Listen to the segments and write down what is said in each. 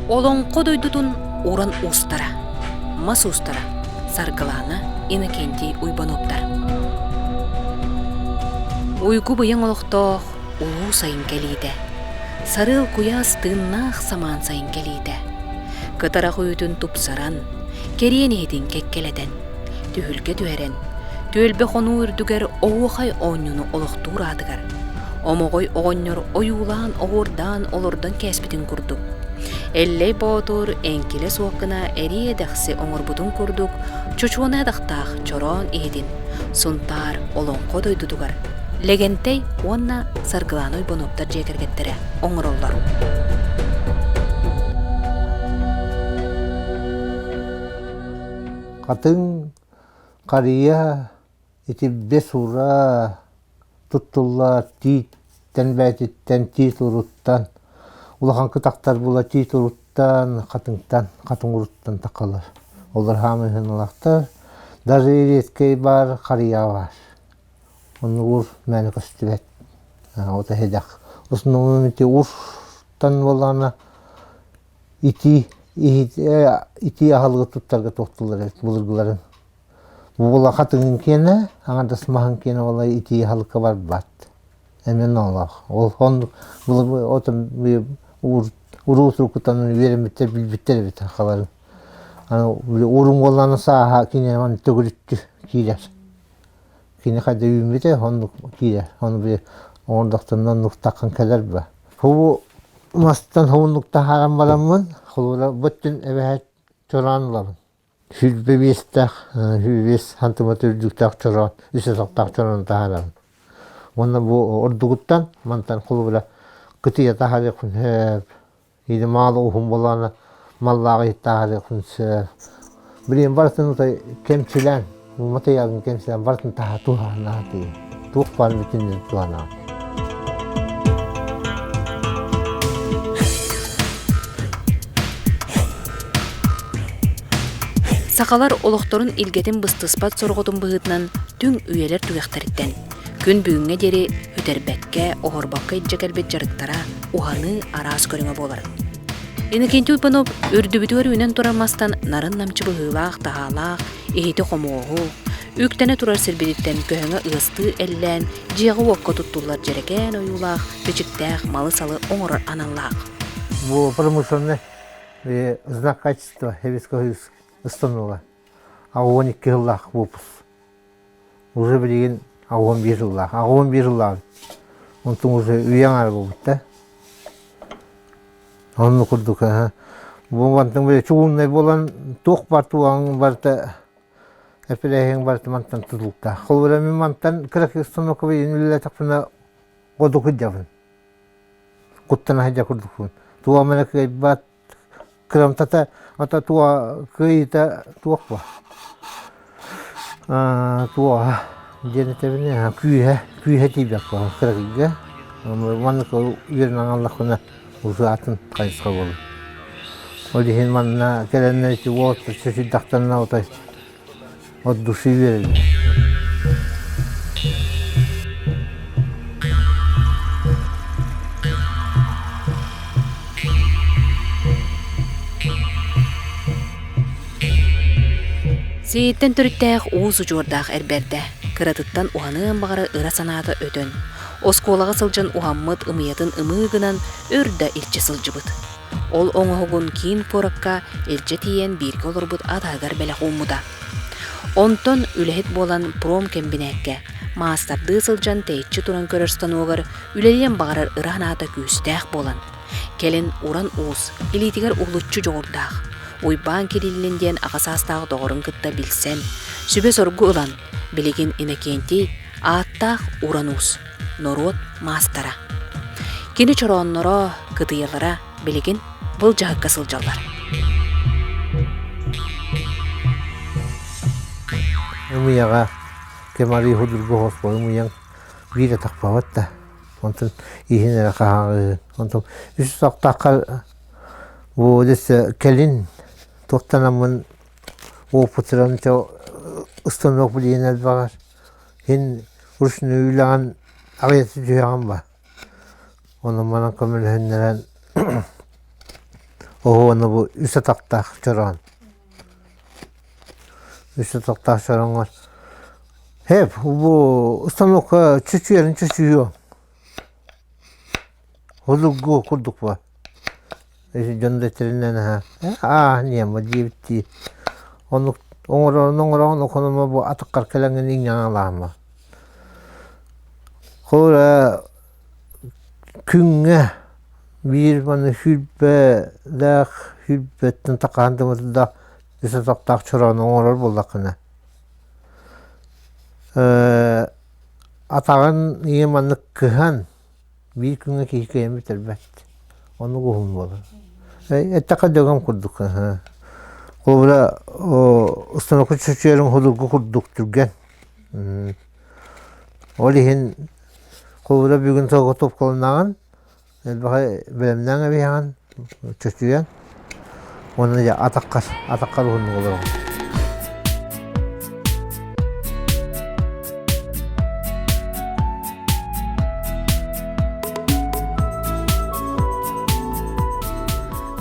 Олоҥхо дойдутун уран уустара, мас уустара Саргылаана Иннокентий Уйбануоптар. Уйгу быйаҥ олохтоох улуу сайын кэлиитэ. Сарыал куйаас тыыннаах самаан сайын кэлиитэ. Кытарах үүтүн тупсаран, кэриэн иһитин кэккэлэтэн, түһүлгэ түһэрэн, түөлбэ хонуу үрдүгэр оһуохай оонньууну олохтуур аатыгар, Омоҕой оҕонньор ойуулаан-оһуордаан олордон кээспитин курдук, Эллэй Боотур эҥкилэ суох гына эриэ-дэхси оҥорбутун курдук чочуона атахтаах чороон иһитин Сунтаар олоҥхо дойдутугар Лэгэнтэй уонна Саргылаана Уйбануоптар дьиэ кэргэттэрэ оҥороллор. Хатыҥ, харыйа, итирбэ сура туттуллар тииттэн бээтиттэн, тиит уруттан, улахан кытахтар була тиит уруттан, хатыҥтан, хатыҥ уруттан тахалар. Олор хаамы ыһыналахтар. Даже редкэй баар, харыйа баар. Онно ур мээнэ көстүбэт. Вот эһэдэх. Основном ити уртан буоллаҕына итии итии аһылыгы туттарга туохтуулар эбит былыргыларын. Бу буола хатыҥын киэнэ, аҥардас маһын киэнэ буола итии аһылыкка барбат. Эмиэ ноолоох. Ол оннук былыргы отон уруу турукутан үөрэммиттэр, билбиттэр эбит сахаларын. Аны уруҥ буоллаҕына сааһа киниэнэ манна төгүрүччү киирэр. Кини хайда үүммүтэ, оннук киирэр. Ону били оҥордохторуна оннук таххан кэлэр ба. Бу мастан уһуннук таһааран бараммын, холобура бу өттүн эбэһээт чороон ылабын. 25-тээх, 25 сантиметр үрдүктээх чороон, үс атахтаах чороону таһаарабын. Уонна бу ордугуттан, мантан холобура кытыйа таһаарыахпын сөп, Или маалы уһун буоллаҕына маллааҕы иһиттааҕы сөп. Билигин барытын утай кэмчилээн, матырыйаалын кэмчилээн барытын таһа туһанаат туох баар бүтүннүү туһанаат. Сахалар олохторун илгэтин быстыспат сорҕотун быһыытынан түҥ үйэлэр түгэхтэриттэн күн бүгүҥҥэ диэри сүтэрбэккэ, оһорбокко илдьэ кэлбит дьарыктара уһаныы араас көрүҥэ буолар. Иннокентий Уйбанов үрдүбүтүгэр үүнэн турар мастан нарын-намчы быһыылаах-таһаалаах, иһити-хомуоһу, үктэнэ турар сирбититтэн көһөҥө ыастыы эллээн, дьиэҕэ-уокка туттуллар дьэрэкээн ойуулаах, бичиктээх малы-салы оҥорор аналлаах. Бу промышленный знак качества Советского установа. А 12 сыллаах выпуск. Уже билигин 81 сыллаах. 81 сыллаах. Онтон уже үйэ аҥаара буолбут да. Оннук курдук бу мантан били чугуннай буолан туох бар туоҕаҥ барыта эпилээһиҥ барыта мантан тутулуктаах. Холобура мин мантан кыра установка билигин үлэлээтэхпинэ одуку сылдьабын. Куттана сылдьар курдукпун. Туох эмэ кыайбат Кырамтата ата туо кыайыыта туох буо туоҕа диэн этэбин күүһэ күүһэ тиийбэт буолан кыракыйга маннык үөрэнэн аҥаллахпына уже атын хайысха буолар ол иһин манна кэлэннэр ити уот чочуйдахтарына отой от души үөрэллэр. Сиэйиттэн төрүттээх уус удьуордаах эр бэрдэ, кыратыттан уһаныан баҕара ыра санаата өтөн, оскуолаҕа сылдьан уһаммыт ымыйатын ымыы гынан өр да илдьэ сылдьыбыт. Ол оҥоһугун киин куоракка илдьэ тиийэн бииргэ олорбут атаһыгар бэлэх ууммута. Онтон үлэһит буолан промкэмбинээккэ маастардыы сылдьан тэйиччи туран көрөр станогар үлэлиэн баҕарар ыра санаата күүстээх буолан, кэлин уран уус илиитигэр уһулуччу дьоҕурдаах Уйбаан Кириллин диэн аҕа саастаах доҕорун кытта билсэн, сүбэ-соргу ылан, билигин Иннокентий ааттаах уран уус, норуот маастара. Кини чороонноро, кытыйалара билигин былдьаһыкка сылдьаллар. Ымыйаҕа кемарыы худургу хоспо ымыйаҥ биир атахпабат да онтон иһин эрэ хаһааҕыһын онтон үс сохтаахха бу десе кэлин туохтанаммын опытыран установок билиэн элбэҕэр Һин ручной үлэҕин аҕыйата түһэҕин ба. Онон манан көмөлөһүннэрэн. Оһуону бу үс атахтаах чороон. Үс атахтаах чорооҥҥо Хэп бу установка чүчүйэрин чүчүйүө. Холугу курдук ба. Дьон да этэринэн аһа аа ньыама диэбиттии оннук оҥорон оҥорон оконома бу атыккар кэлэҥҥин иҥнэҥалаама. Холобура күҥҥэ биир маны сүүрбэлээх сүүрбэттэн такаан да үс атахтаах чороону оҥорор буоллаххына атаҕын ийэ маннык кыһан биир күҥҥэ киһи кыайан бүтэрбэт. Оннук уһун буолар. Эттэххэ дөгөм курдук. Холобура установка чочуйарыҥ судургу курдук түргэн. Ол иһин холобура бүгүн соҕотуопкаланаҕын Элбэҕи бэлэмнээн эбиһэҕин, чочуйан уонна дьэ атаххар, атаххар уһуннук олороҕун.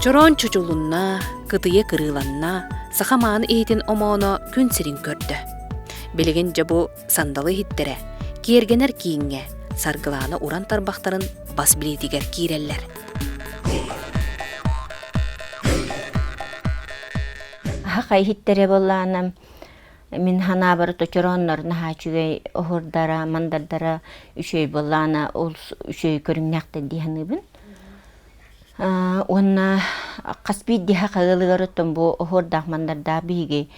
Чороон чочулунна, кытыйа кырыыланна, саха мааны иһитин омооно күн сирин көрдө. Билигин дьэ бу сандалы иһиттэрэ киэргэнэр кииҥҥэ Саргылаана уран тарбахтарын бас билиитигэр киирэллэр. Аха иһиттэрэ буоллаана мин ханаабар точорооннор наһаа үчүгэй оһурдара, мандардара үчүгэй буоллаана ол үчүгэй көрүҥнээхтэр дии саныыбын. Уонна хас биирдии саха ыалыгар оттон бу оһуордаах мандардаах биһиги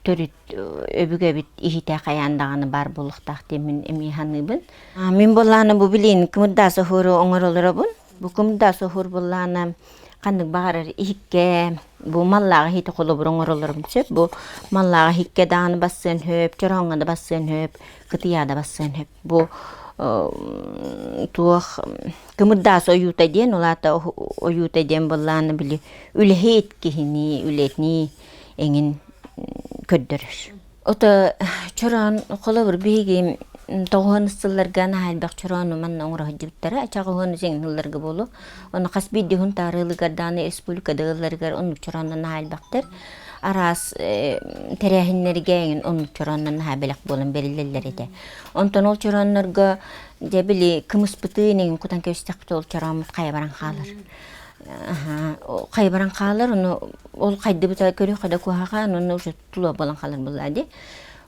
төрүт өбүгэбит иһитэ хайаан даҕаны баар буолуохтаах диэммин эмиэ саныыбын. Мин буоллаҕына бу билиин кымырдаас оһуору оҥоролоробун. Бу кымырдаас оһуор буоллаҕына ханнык баҕарар иһиккэ бу маллааҕы иһити холобур оҥоролорум сөп. Бу маллааҕы иһиккэ даҕаны бассыан сөп, чорооҥҥо да бассыан сөп, кытыйаа да бассыан сөп. Бу туох кымырдаас ойуута диэн, ол аата ойуута диэн буоллаҕына били үлэһит киһини, үлэтини эҥин көрдөрөр. Ото чороон холобур биһиги тоҕуһун сылларга наһаа элбэх чороону манна оҥоро сылдьыбыттара. Ачаҕыһын сиҥ сылларга буолуо. Ону хас биирдии Сунтаар ыалыгар республика да ыалларыгар оннук чорооннор наһаа элбэхтэр. Араас тэрээһиннэргэ эҥин оннук чорооннор наһаа бэлэх буолан бэриллэллэр этэ. Онтон ол чорооннорго дьэ били кымыспытын эҥин кутан кэбистэхпит ол чорооммут хайа баран хаалар. Хайа баран хаалар, ону ол хайдыбыта көрүөххэ да куһаҕан, онно уже тула буолан хаалар буоллаа дии.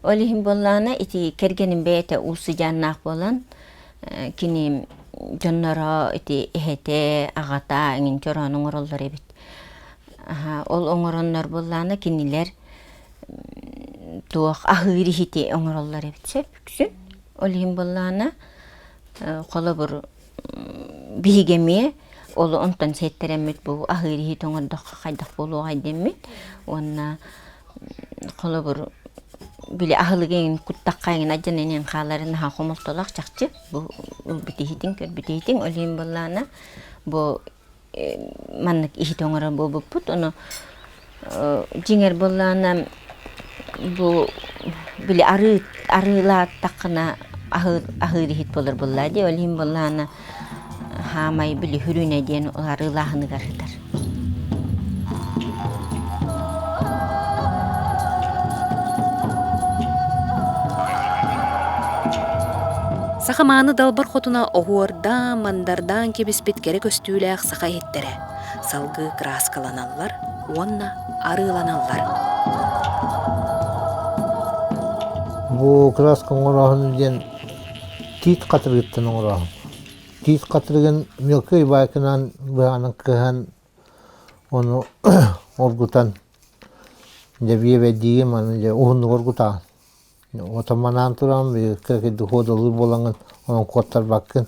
Ол иһин буоллаҕына ити кэргэним бэйэтэ уус сыдьааннаах буолан кини дьонноро ити эһэтэ, аҕата эҥин чороон оҥороллор эбит. Ол оҥороннор буоллаҕына кинилэр туох аһыыр иһити оҥороллор эбит сөп үксүн. Ол иһин буоллаҕына холобур биһиги эмиэ ол онтон сиэттэрэммит бу аһыыр иһит оҥордоххо хайдах буолуоҕай дэммит уонна холобур били аһылыгы эҥин куттахха эҥин алдьанан иһэн хааларын наһаа хомолтолоох чахчы бу ылбыт иһитиҥ көрбүт иһитиҥ ол иһин буоллаҕына бу маннык иһити оҥорор буолбуппут ону дьиҥэр буоллаҕына бу били арыы арыылааттаххына аһыыр аһыыр иһит буолар буоллаа дии ол иһин буоллаҕына хаамай били хүрүнэ диэн арыылааһыныгар сытар. Саха мааны далбар хотуна оһуордаан, мандардаан кэбиспит кэрэ көстүүлээх саха иһиттэрэ салгыы кырааскаланаллар уонна арыыланаллар. Бу кырааска оҥорооһун диэн тиит хатырыгыттан оҥорооһун. Тиит хатырыгын мелкой баайкынан быһаанан кыһан ону оргутан дьэ биэбэйдиигин маны дьэ уһуннук оргутаҕын. Отон манаан туран кыракый духуодалыыр буолаҥҥын онон куоттарбаккын.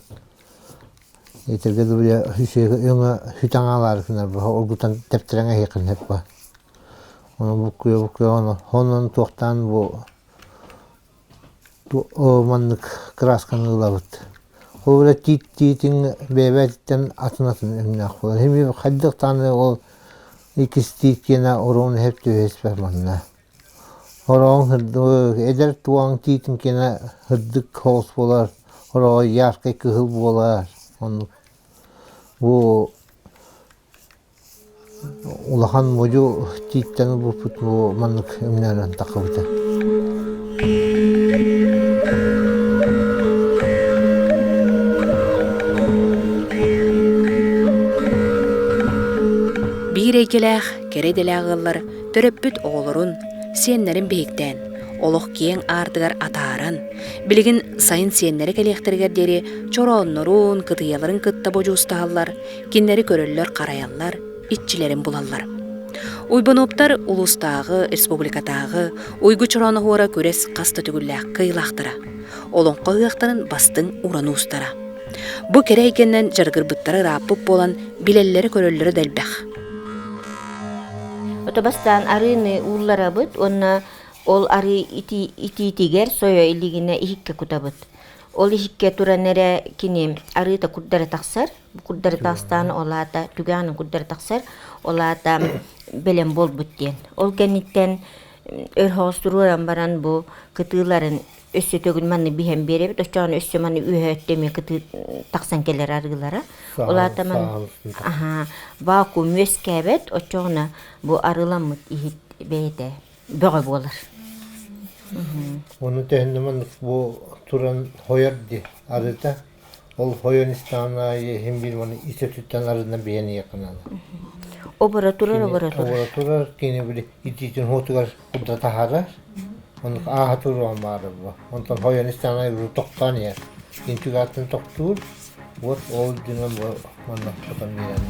Итиргэ дыбыйа өҥө сүтэн хаалаары гынар оргутан тэптэрэҥ эһиэхин сөп ба. Ону буккуйа буккуйа ону онон туохтаан бу маннык кыраасканы ылабыт. Холобура тиит тиитиҥ бэйэбээтиттэн атын атын өҥнөөх буолар. Эми хайдах даҕаны ол иккис тиит киэнэ оруон иһэр түһэспэт манна. Хороҕоҥ сырдык, эдэр туоҥ тиитин киэнэ сырдык соҕус буолар, хороҕо яркай кыһыл буолар. Оннук. Бу Улахан модьу тииттэн ылбыппыт бу маннык өҥнөөнөн таххыбыта. Биир эйгэлээх, кэрэ идэлээх ыаллар төрөппүт оҕолорун, сиэннэрин биһиктээн, олох киэҥ аартыгар атааран, билигин сайын сиэннэрэ кэлиэхтэригэр диэри чорооннорун, кытыйаларын кытта бодьуустаһаллар, кинилэри көрөллөр-харайаллар, иччилэрин булаллар. Уйбануоптар улуустааҕы, республикатааҕы Уйгу Чороон оһуора күрэс хас да төгүллээх кыайыылаахтара, олоҥхо ыһыахтарын бастыҥ уран уустара. Бу кэрэ эйгэннэн дьарыгырбыттара ырааппыт буолан, билэллэрэ-көрөллөрө да элбэх. Ото бастаан арыыны уулларабыт уонна ол арыы итиитигэр сойо илигинэ иһиккэ кутабыт. Ол иһиккэ туран эрэ кини арыыта курдары тахсар, курдары тахстаан ол аата түгэҕинэн курдары тахсар, ол аата бэлэм буолбут диэн. Ол кэнниттэн өр соҕус туруоран баран бу кытыыларын өссө төгүл манны биһэн биэрэбит, оччоҕуна өссө маны үөһэ өттө эмиэ кытыы тахсан кэлэр арыылара. Ол аата ман аһаа вакуум үөскээбэт, оччоҕуна бу арыыламмыт иһит бэйэтэ бөҕө буолар. Ону тэһиннэ маннык бу туран хойор дии арыыта. Ол хойон истэҕин аайы иһин биир маны ис өттүттэн арыынан биһэн иһиэххэ Оборо турар, оборо турар. Оборо турар, кини били итиитин уотугар курда таһаарар. Оннук ааһа туруон баара бу. Онтон хойон истэҕин аайы тохтоон иһэр. Кини түгэҕиттэн тохтуур. Вот ол дьонон бу манна хотон биэрэн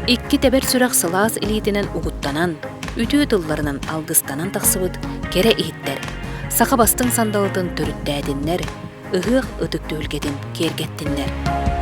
Икки тэбэр сүрэх сылаас илиитинэн угуттанан, үтүө тылларынан алгыстанан тахсыбыт кэрэ иһиттэр, саха бастыҥ сандалытын төрүттээтиннэр, ыһыах ытык түһүлгэтин киэргэттиннэр.